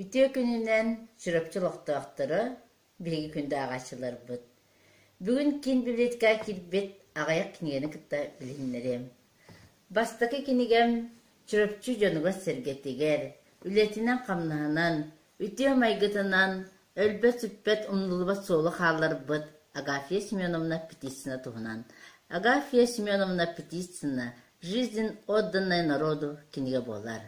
Үтүө күнүнэн Чурапчы олохтоохторо, биһиги күндү ааҕааччыларбыт. Бүгүн киин библиотекаҕа киирбит аҕыйах кинигэни кытта билиһиннэриэм. Бастакы кинигэм Чурапчы дьонугар-сэргэтигэр, үлэтинэн-хамнаһынан, үтүө майгытынан өлбөт-сүппэт умнуллубат суолу хаалларбыт Агафья Семеновна Птицына туһунан. Агафья Семеновна Птицына «Жизнь, отданная народу» кинигэ буолар.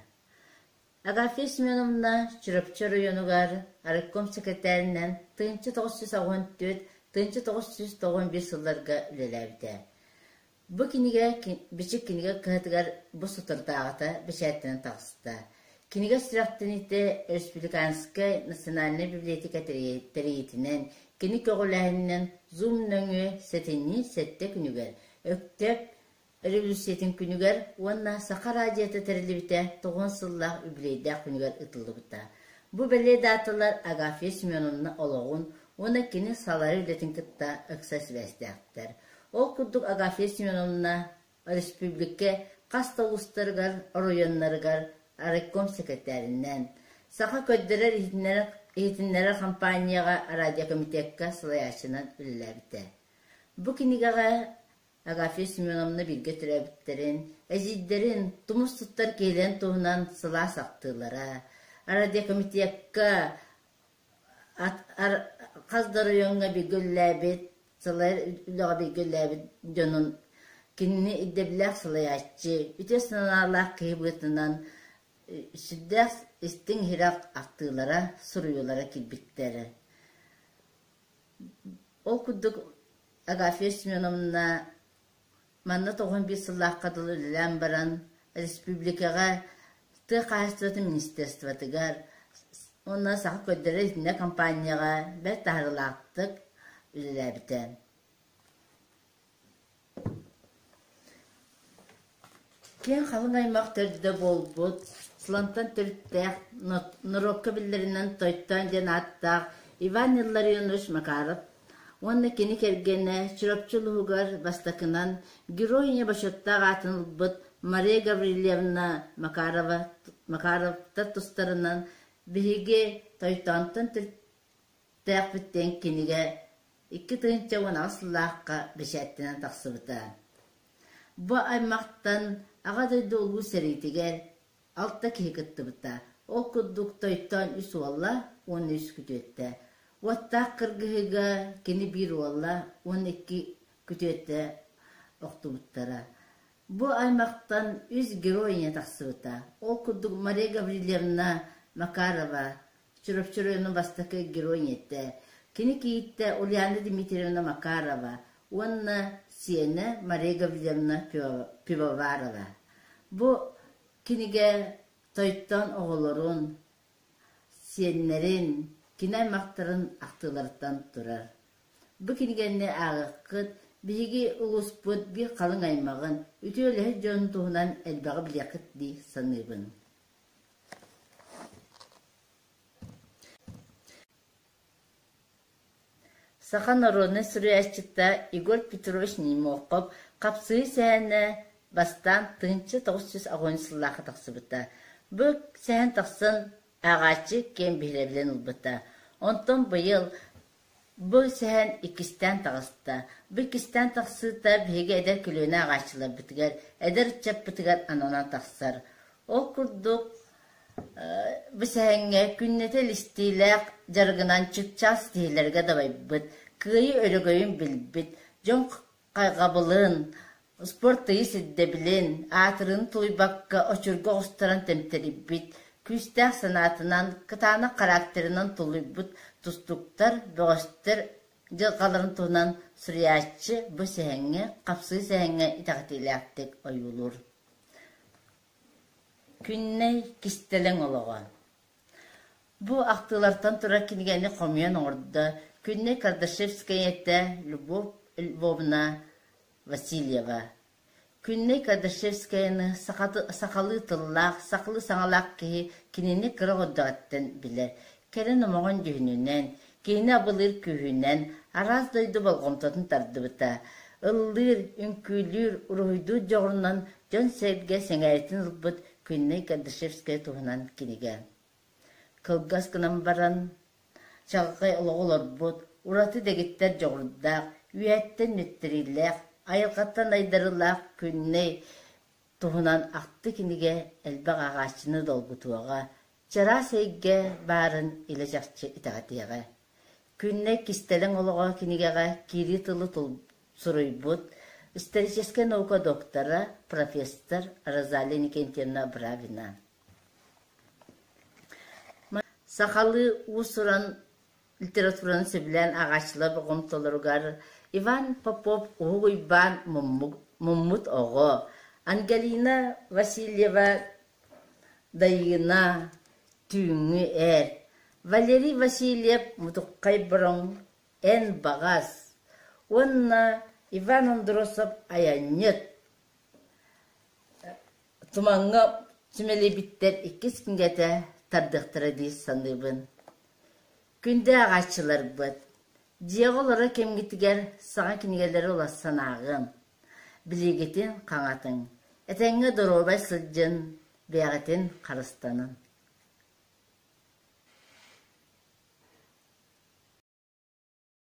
Агафья Семеновна Чурапчы оройуонугар райком сэкирэтээринэн 1984 1991 сылларга үлэлээбитэ. Бу кинигэ Бичик кинигэ кыһатыгар бу соторутааҕыта бэчээттэнэн таҕыста. Кинигэ сүрэхтэниитэ Республиканскай национальнай библиотека тэрийиитинэн, кини көҕүлээһининэн Zoom нөҥүө сэтинньи сэттэ күнүгэр Өктөөп революциятын күнүгэр уонна Саха радиота тэриллибитэ тоҕуон сыллаах үбүлүөйдээх күнүгэр ыытыллыбыта. Бу бэлиэ дааталар Агафья Семеновна олоҕун уонна кини салайар үлэтин кытта ыкса сибээстээхтэр. Ол курдук Агафья Семеновна республика хас да улуустарыгар, оройуоннарыгар райком сэкирэтээринэн, Саха көрдөрөр иһитиннэрэр хампаанньаҕа радиокомитекка салайааччынан үлэлээбитэ. Бу кинигэҕэ Агафья Семеновна бииргэ төрөөбүттэрин, эдьиийдэрин, тумус туттар киһилэрин туһунан сылаас ахтыылара, радиокомитекка хас да оройуоҥҥа бииргэ үлэлээбит, салайар үлэҕэ бииргэ үлэлээбит дьонун кинини ирдэбиллээх салайааччы, үтүө санаалаах киһи быһыытынан сүрдээх истиҥ-иһирэх ахтыылара, суруйуулара киирбиттэрэ. Ол курдук Агафья Семеновна манна 91 сыллаахха дылы үлэлээн баран республикаҕа тыа хаһаайыстыбатын министерствотыгар уонна Саха көрдөрөр итиннэ компанияҕа бэрт таһаарыылаахтык үлэлээбитэ. Киэҥ халыҥ аймах төрдө буолбут, Сылантан төрүттээх, норуокка биллэринэн Тойтоон диэн ааттаах Иван Илларионович Макаров уонна кини кэргэнэ Чурапчы улууһугар бастакынан Герой Ийэ бочуоттаах аатын ылбыт Мария Гаврильевна Макарова Макаровтар тустарынан биһиги Тойтоонтон төрүттээхпит диэн кинигэ 2018 сыллаахха бэчээттэнэн тахсыбыта. Бу аймахтан Аҕа дойду Улуу сэриитигэр алта киһи кыттыбыта. Ол курдук Тойтоон үс уола уонна үс күтүөттэ. Уоттаах кыргыһыыга кини биир уола уонна икки күтүөтэ охтубуттара. Бу аймахтан үс герой ийэ тахсыбыта. Ол курдук Мария Гаврильевна Макарова Чурапчы оройуонун бастакы герой ийэтэ, кини кийииттэ Ульяна Дмитриевна Макарова уонна сиэнэ Мария Гаврильевна Пивоварова. Бу кинигэ Тойтон оҕолорун, сиэннэрин, кини аймахтарын ахтыыларыттан турар. Бу кинигэни ааҕыаххыт, биһиги улууспут биир халыҥ аймаҕын, үтүө үлэһит дьонун туһунан элбэҕи билиэххит дии саныыбын. Саха народнай суруйааччыта Егор Петрович Неймохов «Хапсыһыы сэһэнэ» бастаан 1990 сыллаахха тахсыбыта. Бу сэһэн тахсан ааҕааччы киэҥ биһирэбилин ылбыта. Онтон быйыл Бу сэһэн иккистээн таҕыста. Бу иккистээн тахсыыта биһиги эдэр көлүөнэ ааҕааччыларбытыгар, эдэр ыччаппытыгар ананан тахсар. Ол курдук, бу сэһэҥҥэ күннэтэ илистиилээх дьарыгынан чыпчаал ситиһиилэргэ дабайбыт, кыайыы өрөгөйүн билбит, дьон хайҕабылын, спорт тыйыс ирдэбилин, аатырыыны тулуйбакка очурга оҕустаран тэмтэрийбит, күүстээх санаатынан, кытаанах характерынан тулуйбут тустууктар, бөҕөстөр дьылҕаларын туһунан суруйааччы бу сэһэҥҥэ, хапсыы сэһэҥҥэ итэҕэтиилээхтик ойуулуур. Күннэй кистэлэҥ олоҕо Бу ахтыылартан турар кинигэни хомуйан оҥордо Күннэй Кардашевская ийэтэ Любовь Львовна Васильева. Күннэй Кардашевскаяны сахалыы тыллаах, сахалыы саҥалаах киһи кинини кыра оҕордоҕуттан билэр. Кэрэ номоҕон дьүһүнүнэн, киһини абылыыр күүһүнэн араас дойду болҕомтотун тардыбыта. Ыллыыр, үҥкүүлүүр, уруһуйдуур дьоҕурунан дьон-сэргэ сэҥээритин ылбыт Күннэй Кардашевская туһунан кинигэ. Кылгас гынан баран, чаҕылхай олоҕу олорбут, ураты дэгиттэр дьоҕурдаах, үйэттэн нүттэриилээх, айылҕаттан айдарыылаах Күннэй туһунан ахтыы кинигэ элбэх ааҕааччыны долгутуоҕа, чараас эйгэ баарын илэ-чахчы итэҕэтиэҕэ. Күннэй кистэлэҥ олоҕо кинигэҕэ киирии тылы суруйбут историческай наука доктора, профессор Розалия Никентьевна Бравина. Сахалыы уус-уран литератураны сөбүлээн ааҕааччылар болҕомтолоругар Иван Попов Уһук Уйбаан Муммут оҕо, Ангелина Васильева Дайыына Түүҥҥү эр, Валерий Васильев Мутукхай Бороҥ Эн баҕас уонна Иван Андросов Айанньыт Тумаҥҥа түмэлийбиттэр иккис кинигэтэ тардыахтара дии саныыбын. Күндү ааҕааччыларбыт, дьиэҕэ олорор кэмҥитигэр саҥа кинигэлэри уларсан ааҕыҥ, билиигитин хаҥатыҥ, этэҥҥэ доруобай сылдьын, бэйэҕитин харыстаныҥ.